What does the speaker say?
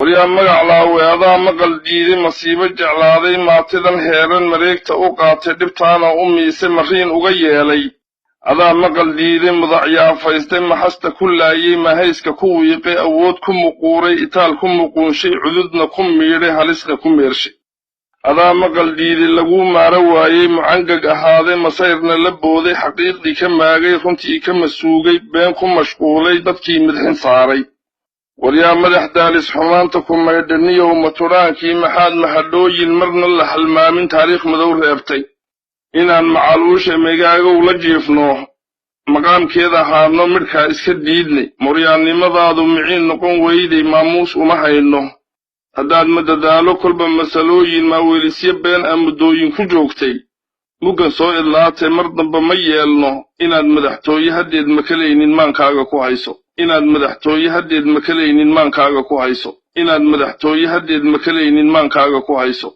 Waryaa magac laawe, adaa maqal diiday, masiibo jeclaaday, maatidan heeran mareegta u qaatay, dhibtaana u miisay, mariin uga yeelay. Adaa maqal diiday, mudacyaafaystay, maxasta ku laayey, mahayska ku wiiqay, awood ku muquuray, itaal ku muquunshay, cududna ku miidhay, halisna ku meershay. Adaa maqal diiday, laguu maaro waayey, mucangag ahaaday, masayrna la booday, xaqiiqdii ka maagay, runtii ka masuugay, been ku mashquulay, dadkii midxin saaray. Waryaa madax daalis, xumaanta ku maydhaniyow maturaankii maxaad mahadhooyin marna la halmaamin taariikh madow reebtay? Inaan macaluusha megaagow la jiifno, maqaamkeeda ahaadno, midhkaa iska diidnay. Moryaannimadaadu miciin noqon weyday, maamuus uma hayno. Haddaad madadaalo kolba masalooyin maaweelisyo been ah muddooyin ku joogtay, muggan soo idlaatay, mar damba ma yeelno. Inaad madaxtooye haddeed makalaynin maankaaga ku hayso. Inaad madaxtooye haddeed makalaynin maankaaga ku hayso. Inaad madaxtooye haddeed makalaynin maankaaga ku hayso.